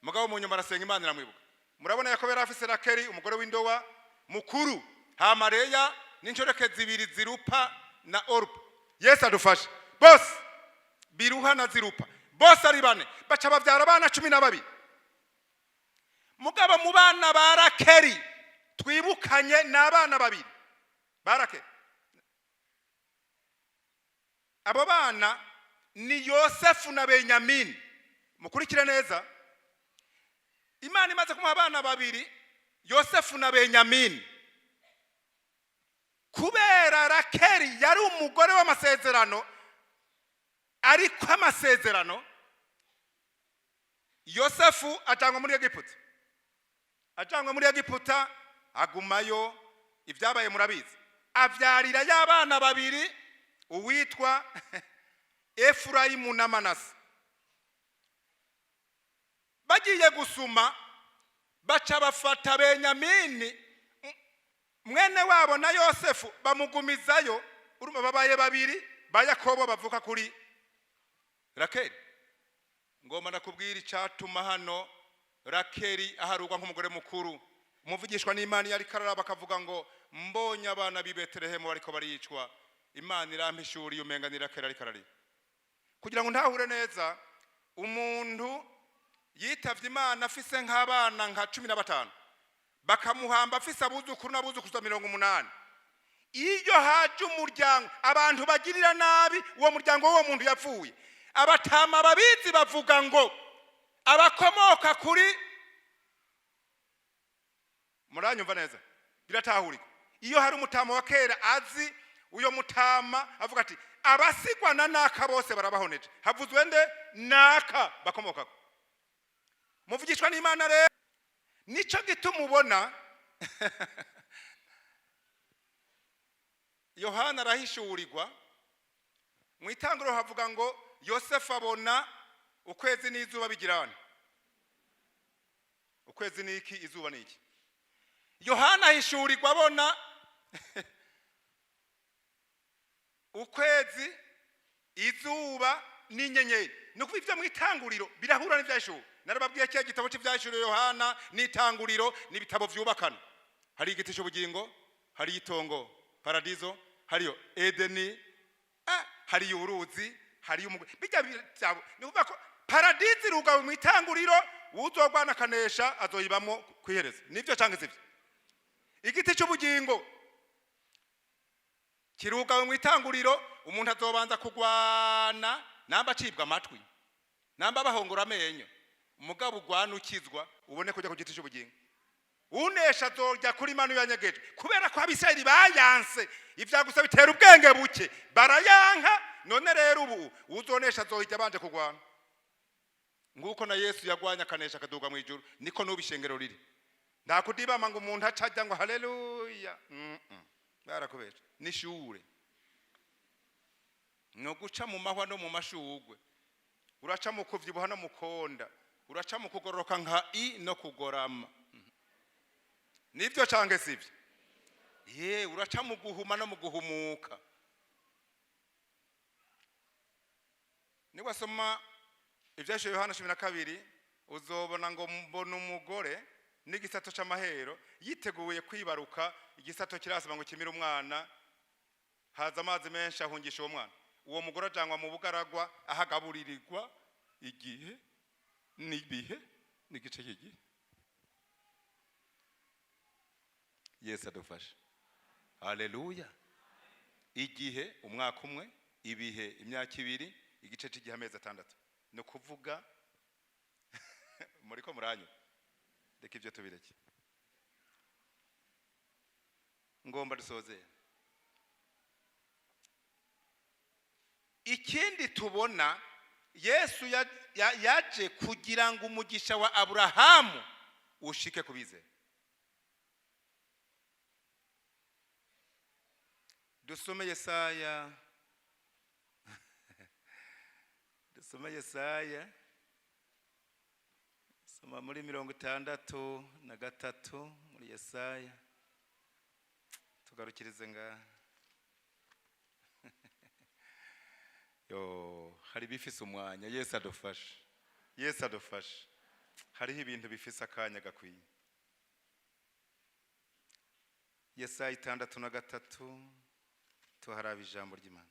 Mugabo mu nyuma arasenga, Imana iramwibuka. Murabona, Yakobo yari afise Rakeli, umugore w'indowa mukuru, hama Leya n'inshoreke zibiri, Zirupa na Orupa. Yesu adufashe. Bose Biruha na Zirupa, bose ari bane, baca bavyara abana 12. Mugabo mu bana ba Rakeli twibukanye ni abana babiri ba Rakeli. Abo bana ni Yosefu na Benyamini. Mukurikire neza. Imana imaze kumuha abana babiri, Yosefu na Benyamini, kubera Rakeli yari umugore w'amasezerano, ariko amasezerano, Yosefu ajyanwa muri Egiputa. Ajyanwa muri Egiputa, agumayo. Ibyabaye murabizi. Abyarira y'abana babiri, uwitwa Efurayimu na Manase. Bagiye gusuma, baca bafata Benyamini, mwene wabo na Yosefu, bamugumizayo. Urumva babaye babiri ba Yakobo bavuka kuri Rakeli. Ngomba ndakubwira icyatuma hano Rakeli aharugwa nk'umugore mukuru. Umuvugishwa n'Imana iyo ariko araraba, akavuga ngo: "Mbonye abana b'i Betelehemu bariko baricwa, Imana irampishuriye umenga ni Rakeli ariko ararira." Kugira ngo ntahure neza, umuntu yitavye Imana afise nk'abana nka 15, bakamuhamba afise abuzukuru n'abuzukuruza 80, iyo haje umuryango, abantu bagirira nabi uwo muryango w'uwo muntu yapfuye, abatama babizi bavuga ngo abakomoka kuri, muranyumva neza, biratahurika. Iyo hari umutama wa kera azi, uyo mutama avuga ati: "Abasigwa na naka bose barabahoneje, havuzwe nde? Naka bakomokako." Muvugishwa n'Imana rero, nico gituma ubona Yohana arahishurirwa. Mu itanguriro havuga ngo Yosefu abona ukwezi n'izuba bigirana. Ukwezi ni iki? Izuba ni iki? Yohana ahishurirwa abona ukwezi, izuba n'inyenyeri. Ni ukuvuga ibyo mu itanguriro birahura n'ibyahishuwe. Narababwiye kiriya gitabo cy'ibyahishuriwe Yohana n'itanguriro n'ibitabo byubakana. Hari igiti cy'ubugingo, hari itongo paradizo, hariyo Edeni, hariyo uruzi, hariyo umugore bijya byabo. Ni ukuvuga ko paradizo irugawe mu itanguriro, uzogwana akanesha azoyibamo kwihereza. Nibyo cyangwa sibyo? Igiti cy'ubugingo kirugawe mu itanguriro, umuntu azobanza kugwana, namba acibwa amatwi, namba bahongora amenyo, umugabo ugwana ukizwa ubone kujya ku giti cy'ubugingo. Unesha azorya kuri manu yanyegeje. Kubera ko Abisirayeli bayanse ivya gusa bitera ubwenge buke, barayanka. None rero ubu uzonesha azohijya abanje kugwana, nguko na Yesu yagwanya akanesha akaduga mu ijuru. Niko n'ubu ishengero riri. Nta kudibama ngo umuntu aca ajya ngo haleluya. Barakubesha. N'ishure no guca mu mahwa no mu mashugwe, uraca mu kuvyibuha no mu konda, uraca mu kugororoka nka i no kugorama. Nibyo canke sibyo? Ye, uraca mu guhuma no mu guhumuka. Niwasoma ivyashiwe Yohana 12, uzobona ngo mbona umugore n'igisato c'amahero yiteguye kwibaruka. Igisato kirasaba ngo kimire umwana, haza amazi menshi ahungisha uwo mwana. Uwo mugore ajanwa mu bugaragwa, ahagaburirirwa igihe n'ibihe n'igice cy'igihe. Yesu adufashe. Haleluya. Igihe umwaka umwe, ibihe imyaka ibiri, igice cy'igihe amezi 6. Ni ukuvuga muriko muranyu, reka ibyo tubireke, ngomba dusoze. Ikindi tubona, Yesu yaje kugira ngo umugisha wa Aburahamu ushike ku bizera. Dusome Yesaya, dusome Yesaya, soma muri 63 muri Yesaya, tugarukirize ngaha. Yo, hari bifise umwanya. Yesu adufashe, Yesu adufashe. Hariho ibintu bifise akanya gakwiye. Yesaya 63, tuharaba ijambo ry'Imana.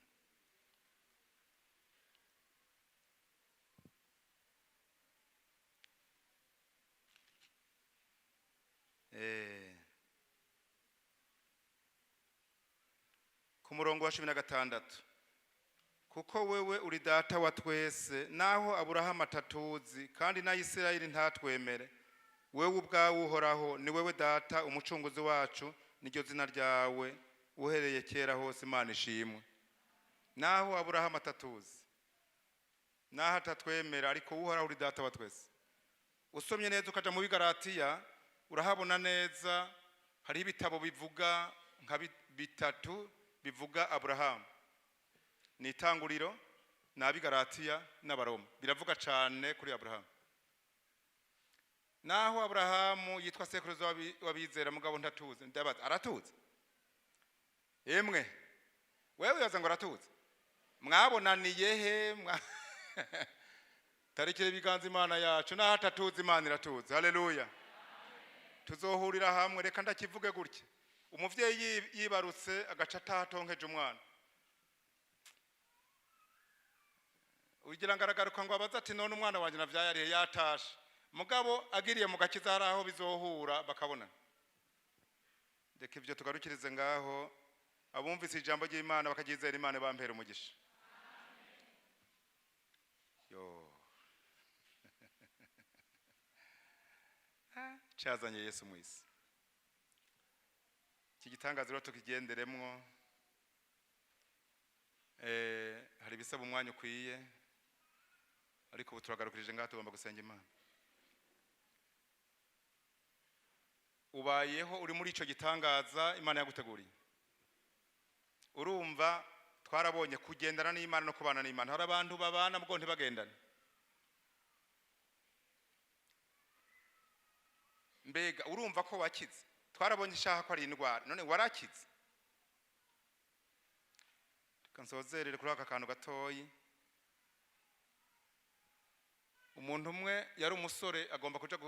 Ku murongo wa 16, kuko wewe uri data wa twese, naho Aburahamu atatuzi kandi na Isirayeli ntatwemere, wewe ubwawe Uhoraho ni wewe data umucunguzi wacu, niryo zina ryawe uhereye kera hose. Imana ishimwe. Naho Aburahamu atatuzi, naho atatwemera, ariko Uhoraho uri data wa twese. Usomye neza ukaja mu Bigaratiya urahabona neza, hari ibitabo bivuga nka bitatu bivuga Aburahamu. Ni itanguriro, ni Abigaratiya n'Abaroma. Biravuga cyane kuri Aburahamu. Naho Aburahamu yitwa sekuruza w'abizera, mugabo ntatuzi. Ndabaza, aratuzi? Emwe wewe wibaza ngo aratuzi? Mwabonaniye he? Tarikire ibiganza Imana yacu. Naho atatuzi, Imana iratuzi. Haleluya. Tuzohurira hamwe. Reka ndakivuge gutya, umuvyeyi yibarutse agaca atatonkeje umwana, ugira ngo aragaruka ngo abaze ati none umwana wanjye navyaye arihe? Yatashe. Mugabo agiriye mu gakiza hari aho bizohura bakabona. Reka ibyo tugarukirize ngaho. Abumvise ijambo ry'Imana bakaryizera, Imana bampera umugisha. Yo, cazanye Yesu mu isi. Iki gitangaza rero tukigenderemwo. Hari ibisaba umwanya ukwiye, ariko ubu turagarukirije ngaha, tugomba gusenga Imana. Ubayeho uri muri ico gitangaza Imana yaguteguriye. Urumva twarabonye kugendana n'Imana no kubana n'Imana. Hari abantu babana bwo ntibagendane. Mbega urumva ko wakize? Twarabonye ishaha ko ari indwara, none warakize? Reka nsozerere kuri aka kantu gatoyi. Umuntu umwe yari umusore agomba kuja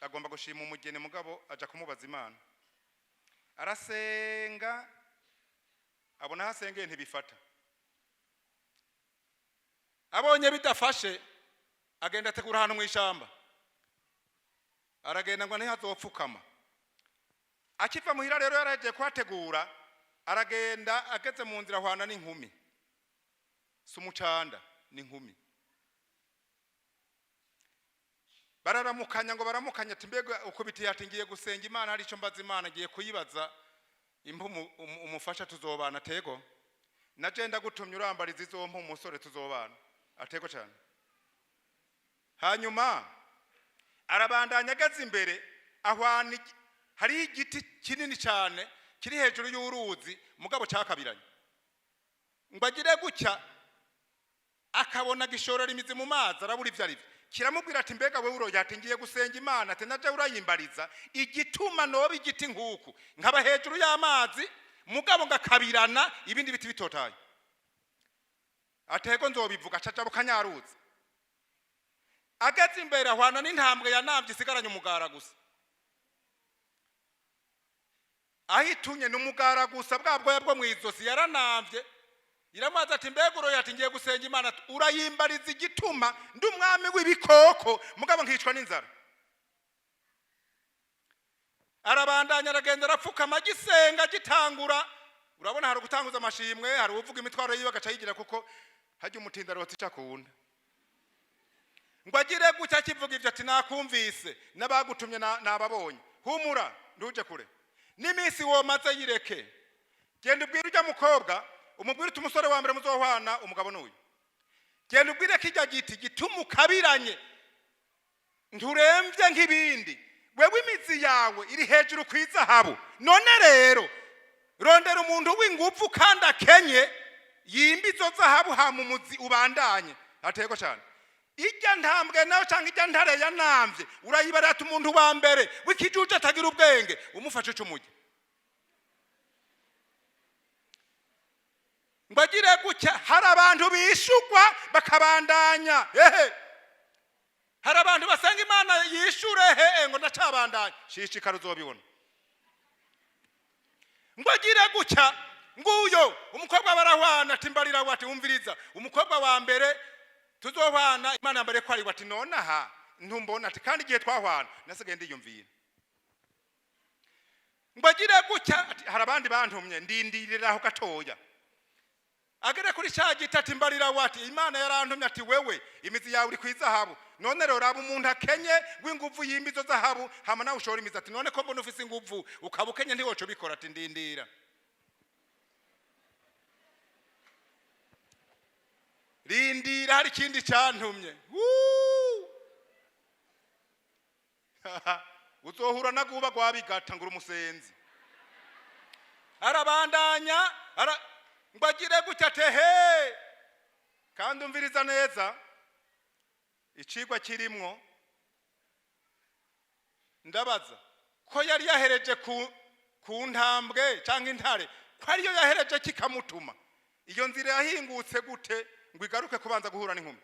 agomba gushima umugeni, mugabo aja kumubaza Imana. Arasenga, abona aho asengeye ntibifata. Abonye bidafashe, agenda ategura ahantu mu ishamba, aragenda ngo ntihazopfukama. Akiva muhira rero yaragiye kuhategura, aragenda ageze mu nzira ahwana n'inkumi, si umucanda n'inkumi. Bararamukanya ngo baramukanya, ati mbega ukubitiye? Ati ngiye gusenga Imana, hari icyo mbaza Imana, ngiye kuyibaza impa umufasha tuzobana. Atego naje ndagutumye urambariza izompa umusore tuzobana. Atego cyane. Hanyuma arabandanya, ageze imbere ahwana hariho igiti kinini cyane kiri hejuru y'uruzi, mugabo cyakabiranye. Ngo agire gutya akabona gishorera imizi mu mazi, arabura ivyo ari byo. Kiramubwira ati mbega wewe uroye? Ati ngiye gusenga Imana. Ati naje urayimbariza igituma noba igiti nkuku nkaba hejuru y'amazi, mugabo ngakabirana ibindi biti bitotaye. Atego nzobivuga. Acaja bukanyaruzi, ageze imbere ahwana n'intambwe yanavye isigaranye umugara gusa, ahitunye n'umugara gusa, bwa bwoya bwo mw'izosi yaranamvye. Iramubaza ati mbega uroye? Ati ngiye gusenga Imana. Ati, urayimbariza igituma ndi umwami w'ibikoko mugabo nkicwa n'inzara. Arabandanya, aragenda, arapfukama, agisenga agitangura. Urabona hari ugutanguza amashimwe, hari uvuga imitwaro yiwe agaca yigira, kuko hajya umutinda arota ico akunda. Ngo agire gutya akivuga ivyo, ati nakumvise, n'abagutumye nababonye, humura ntuje kure, n'iminsi womaze yireke, genda ubwire ujya mukobwa, umubwire uti umusore wa mbere muzohwana umugabo n'uyu. Genda ubwire ko ijya giti gituma ukabiranye, nturembye nk'ibindi, wewe imizi yawe iri hejuru ku izahabu. None rero rondera umuntu w'inguvu kandi akenye yimba izo zahabu, hama umuzi ubandanye. Atego cyane. Ijya ntambwe nawe cyangwa ijya ntare yanamvye urayibarira, ati umuntu wa mbere w'ikijuju atagira ubwenge umufashe icumujye. Ngo agire gutya, hari abantu bishugwa bakabandanya. Ehe, hari abantu basanga Imana yishure hehe ngo ndacabandanya, shishikara uzobibona. Ngo agire gutya, nguyo umukobwa barahwana, ati mbarira, ati umviriza, umukobwa wa mbere tuzohwana Imana mbere ko ari, ati none aha ntumbona? Ati kandi igihe twahwana nasigaye ndiyumvira. Ngo agire gutya, ati hari abandi bantumye, ndindirira aho gatoya. Agere kuri cya giti, ati mbarira, wati Imana yarantumye, ati wewe imizi yawe uri ku izahabu, none rero raba umuntu akenye w'inguvu yimba izo zahabu, hama nawe ushora imizi. Ati none ko mbona ufise inguvu ukaba ukenye ntiwoca ubikora? Ati ndindira, rindira, hari ikindi cyantumye. Wuu! Uzohura naguba gwabigata ngo umusenzi. Arabandanya ngo agire gutya, tehe kandi umviriza neza icigwa kirimwo. Ndabaza ko yari yahereje ku ntambwe cyangwa intare, ko ariyo yahereje kikamutuma, iyo nzira yahingutse gute ngo igaruke kubanza guhura n'inkumi?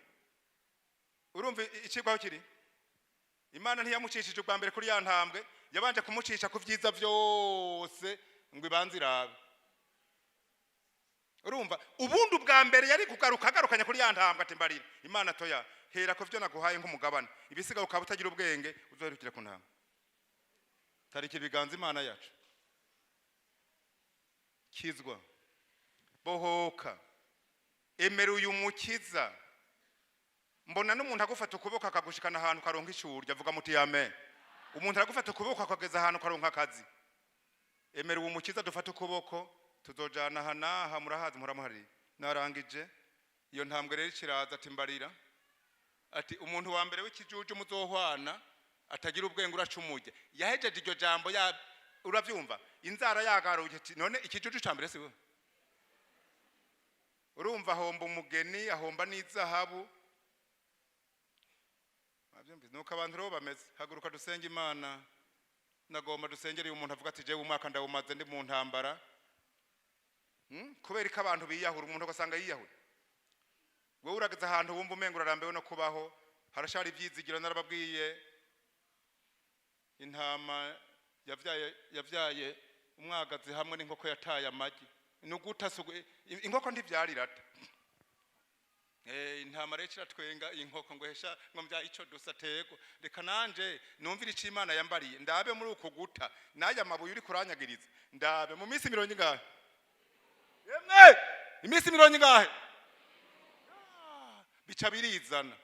Urumva icigwa aho kiri? Imana ntiyamucishije ubwa mbere kuri ya ntambwe, yabanje kumucisha ku byiza byose ngo ibanze irabe. Urumva ubundi ubwa mbere yari kugaruka agarukanye kuri ya ntambwe, ati mbarira Imana, toya hera ku byo naguhaye nk'umugabane, ibisigaye ukaba utagira ubwenge uzoherukire ku ntambwe. Tariki ibiganza Imana yacu, kizwa, bohoka, emera uyu mukiza. Mbona n'umuntu agufata ukuboko akagushikana ahantu ukaronka ishuri, avuga muti amen. Umuntu aragufata ukuboko akageza ahantu ukaronka akazi. Emera uwo mukiza, dufate ukuboko tuzojana aha n'aha, murahazi muramuhari. Narangije. Iyo ntambwe rero ikiraza, ati mbarira, ati umuntu wa mbere w'ikijuju muzohwana atagira ubwenge uracumujye. Yahejeje iryo jambo ya uravyumva inzara yagaruye, ati none ikijuju ca mbere si we? Urumva, ahomba umugeni, ahomba n'izahabu. Mwabyumvise? Nuko abantu rero bameze. Haguruka dusenge Imana. Nagomba dusengere uyu muntu avuga ati: "Jewe umwaka ndawumaze ndi mu ntambara." Kubera ko abantu biyahura, umuntu ugasanga yiyahura. Wowe urageze ahantu wumva umenga urarambiwe no kubaho, harashari ibyizigiro. Narababwiye, intama yavyaye umwagazi hamwe n'inkoko yataye amagi. Ni uguta inkoko ntivyara, irata. Intama rero iratwenga inkoko ngo: "Hesha," ngo, "mbya ico dusa tego, reka nanje numvire ico Imana yambariye, ndabe muri uku guta n'aya mabuye uri kuranyagiriza, ndabe mu minsi 50 ingahe." Yemwe, iminsi 50 ingahe? Ah, bica birizana,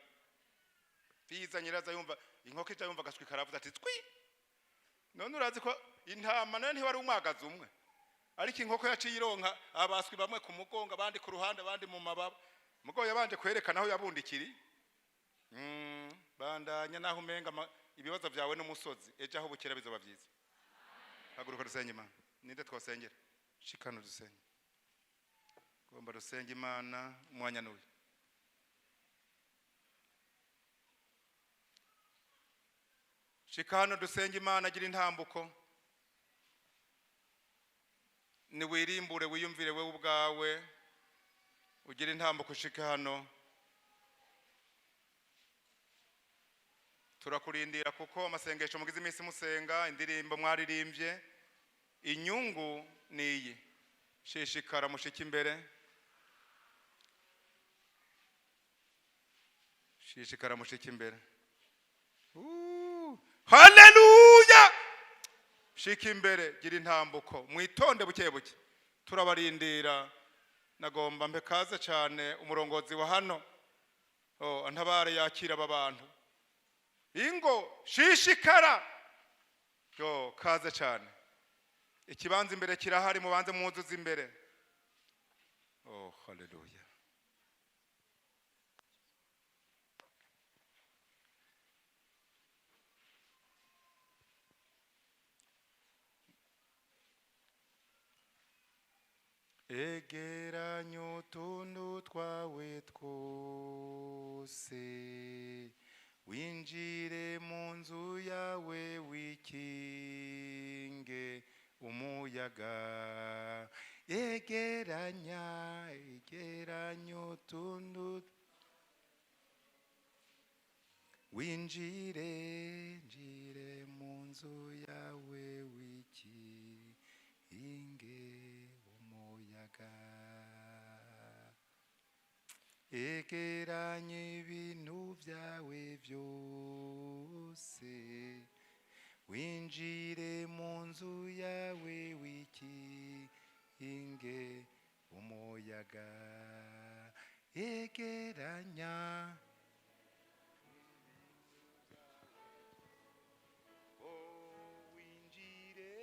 bizanye, iraza yumva inkoko ija yumva agaswi karavuze ati twi. None urazi ko intama nayo ntiwari umwagazi umwe, ariko inkoko yaciye ironka abaswi, bamwe ku mugongo, abandi ku ruhande, abandi mu mababa. Mugo yabanje kwerekana aho yabundikiri. Bandanya naho umenga ibibazo byawe n'umusozi, ejo aho bukera bizoba byiza. Haguruka dusenge Imana. Ninde twosengera? Shikano dusenge. Gomba dusenge Imana, umwanya n'uyu. Shika hano dusenge Imana. Agira intambuko, niwirimbure, wiyumvire wewe ubwawe, ugire intambuko ushike hano. Turakurindira, kuko amasengesho mugize iminsi musenga, indirimbo mwaririmbye, inyungu ni iyi. Shishikara mushike imbere, shishikara mushike imbere. Haleluya! Shika imbere, gira intambuko, mwitonde buke buke, turabarindira. Nagomba mpe kaze cyane umurongozi wa hano. Oh, antabare yakira aba bantu. Ingo, shishikara yo, kaze cyane. Ikibanza imbere kirahari, mubanze mwuzuze imbere. Oh, haleluya! Egeranya utuntu twawe twose, winjire mu nzu yawe, wikinge umuyaga. Egeranya, egeranya utuntu, winjire, njire mu nzu yawe, wikinge umuyaga. Egeranya ibintu byawe byose, winjire mu nzu yawe, wikinge umuyaga. Egeranya. Oh, winjire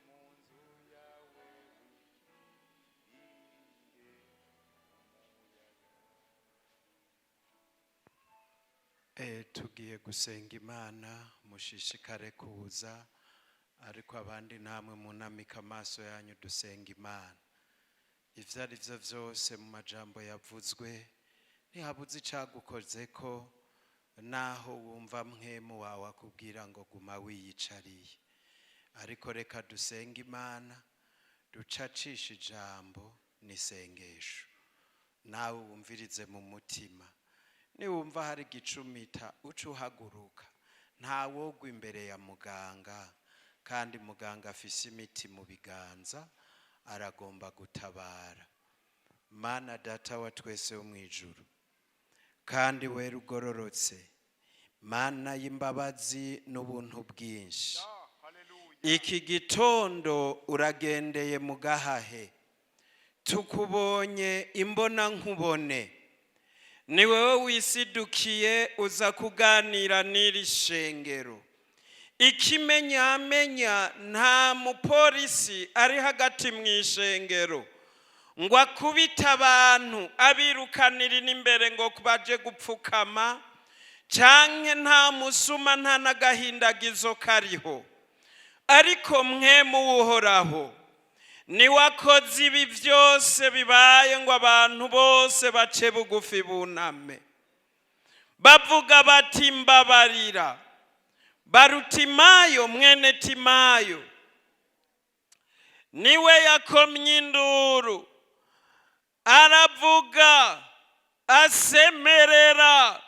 mu nzu yawe, wikinge umuyaga. Tugiye gusenga Imana. Mushishikare kuza, ariko abandi namwe munamike amaso yanyu, dusenga Imana. Ivyo ari byo vyose mu majambo yavuzwe, ntihabuze icagukoze ko, naho wumva mpwemu wawe akubwira ngo guma wiyicariye. Ariko reka dusenge Imana, ducacisha ijambo n'isengesho. Nawe wumvirize mu mutima, niwumva hari igicumita, uca uhaguruka. Ntawogwa imbere ya muganga, kandi muganga afise imiti mu biganza, aragomba gutabara. Mana Data wa twese wo mu ijuru, kandi wera ugororotse, Mana y'imbabazi n'ubuntu bwinshi, iki gitondo uragendeye mu gahahe, tukubonye imbona nkubone. Ni wowe wisidukiye uza kuganira n'iri shengero. Ikimenyamenya, nta mupolisi ari hagati mu ishengero ngo akubite abantu abirukanira n'imbere ngo baje gupfukama, canke nta musuma, nta n'agahindagizo kariho. Ariko mwe muwuhoraho Niwe akoze ibi byose bibaye ngo abantu bose bace bugufi buname, bavuga bati: "Mbabarira." Barutimayo mwene Timayo niwe yakomye induru, aravuga asemerera,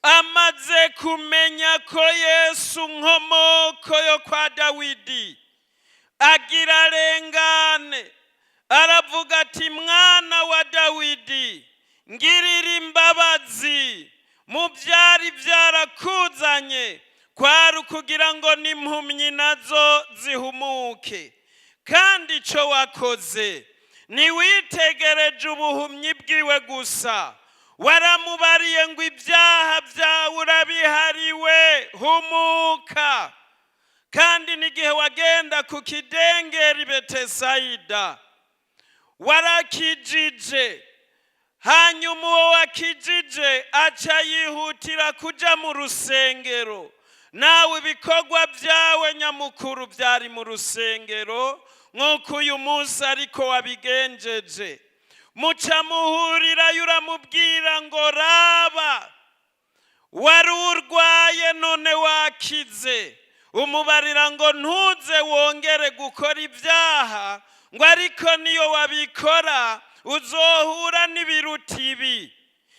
amaze kumenya ko Yesu nkomoko yo kwa Dawidi agira arengane, aravuga ati: "Mwana wa Dawidi, ngirira imbabazi." Mu byari byarakuzanye kwari ukugira ngo n'impumyi nazo zihumuke, kandi icyo wakoze ntiwitegereje ubuhumyi bwiwe gusa, waramubariye ngo: "Ibyaha byawe urabihariwe, humuka." Kandi n'igihe wagenda ku kidengeri Betesayida warakijije, hanyuma uwo wakijije aca yihutira kuja mu rusengero. Nawe ibikorwa byawe nyamukuru byari mu rusengero, nk'uko uyu munsi ariko wabigenjeje. Muca muhurirayo, uramubwira ngo: "Raba, wari urwaye none wakize." Umubarira ngo: "Ntuze wongere gukora ibyaha," ngo ariko niyo wabikora uzohura n'ibiruta ibi.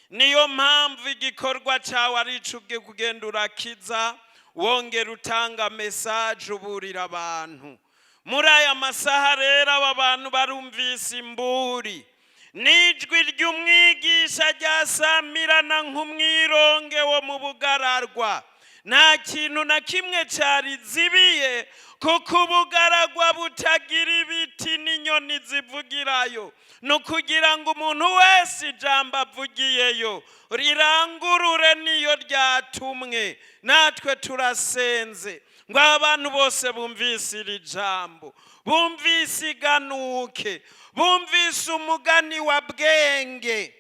Niyo mpamvu igikorwa cyawe ari ico kugenda urakiza, wongera utanga message, uburira abantu. Muri aya masaha rero, aba bantu barumvise imburi n'ijwi ry'umwigisha ryasamirana nk'umwironge wo mu bugararwa. Nta kintu na kimwe cyarizibiye, kuko ubugaragwa butagira ibiti n'inyoni zivugirayo. Ni ukugira ngo umuntu wese ijambo avugiyeyo rirangurure niyo ryatumwe. Natwe turasenze ngo abantu bose bumvise iri jambo, bumvise iganuke, bumvise umugani wa bwenge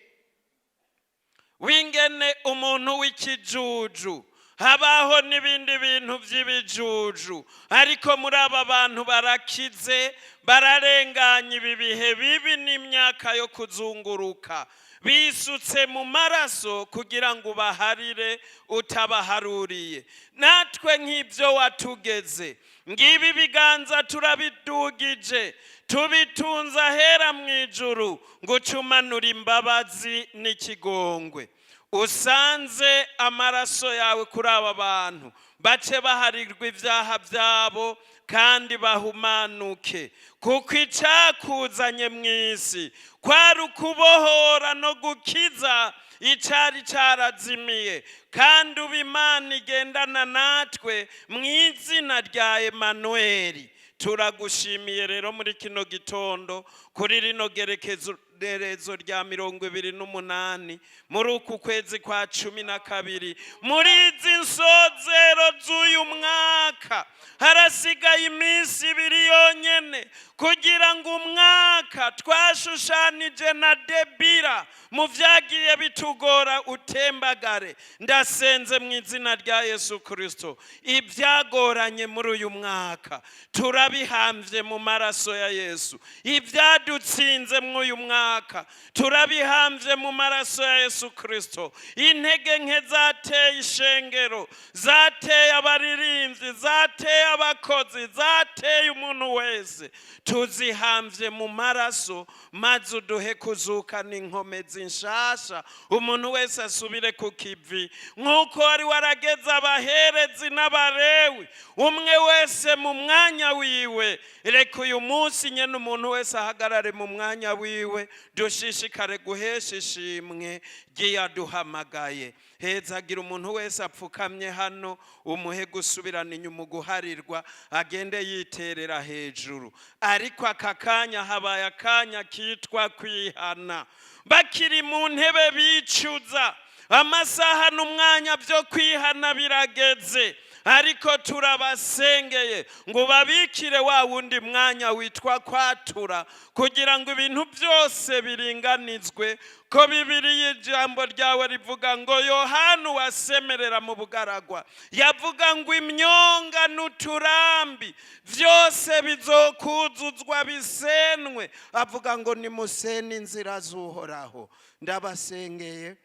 w'ingene umuntu w'ikijuju, habaho n'ibindi bintu by'ibijuju, ariko muri aba bantu barakize, bararenganya ibi bihe bibi n'imyaka yo kuzunguruka, bisutse mu maraso kugira ngo ubaharire utabaharuriye. Natwe nk'ibyo watugeze, ngibi ibiganza turabidugije, tubitunze ahera mu ijuru, ngo ucumanure imbabazi n'ikigongwe, usanze amaraso yawe kuri aba bantu, bace baharirwa ibyaha byabo kandi bahumanuke, kuko icyakuzanye mu isi kwari ukubohora no gukiza icyari cyarazimiye. Kandi ubu Imana igendana natwe mu izina rya Emanuweli. Turagushimiye rero muri kino gitondo, kuri rino gerekezo rezo rya 28 muri uku kwezi kwa 12, muri izi nsozero z'uyu mwaka. Harasigaye iminsi 2 yonyene kugira ngo umwaka twashushanije na debira mu byagiye bitugora utembagare. Ndasenze mu izina rya Yesu Kirisito, ibyagoranye muri uyu mwaka turabihambye mu maraso ya Yesu. Ibyadutsinze muri uyu mwaka turabihambye mu maraso ya Yesu Kirisito. Intege nke zateye ishengero, zateye abaririmbyi, zateye abakozi, zateye umuntu wese, tuzihambye mu maraso, maze uduhe kuzukana inkomezi nshasha, umuntu wese asubire ku kivi nk'uko wari warageze abaherezi n'abarewi, umwe wese mu mwanya wiwe. Reka uyu munsi nyine umuntu wese ahagarare mu mwanya wiwe, dushishikare guhesha ishimwe ry'iyaduhamagaye. Hezagira umuntu wese apfukamye hano, umuhe gusubirana inyuma uguharirwa, agende yiterera hejuru. Ariko aka kanya habaye akanya kitwa kwihana, bakiri mu ntebe bicuza. Amasaha n'umwanya byo kwihana birageze, ariko turabasengeye ngo babikire wa wundi mwanya witwa kwatura, kugira ngo ibintu byose biringanizwe, ko Bibiliya, ijambo ryawe rivuga ngo Yohana wasemerera mu bugaragwa yavuga ngo imyonga n'uturambi byose bizokuzuzwa bisenwe. Avuga ngo nimusene inzira z'Uhoraho. Ndabasengeye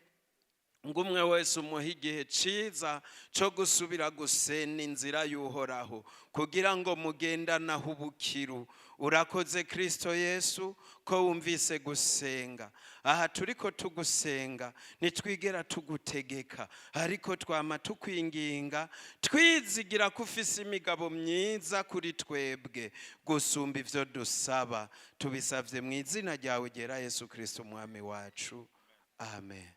ngo umwe wese umuhe igihe cyiza cyo gusubira gusena inzira y'Uhoraho, kugira ngo mugendanaho ubukiru. Urakoze, Kirisito Yesu, ko wumvise gusenga. Aha turi ko tugusenga, ntitwigera tugutegeka, ariko twama tukwinginga twizigira ko ufise imigabo myiza kuri twebwe gusumba ibyo dusaba. Tubisabye mu izina ryawe ryera, Yesu Kirisito Umwami wacu, amen.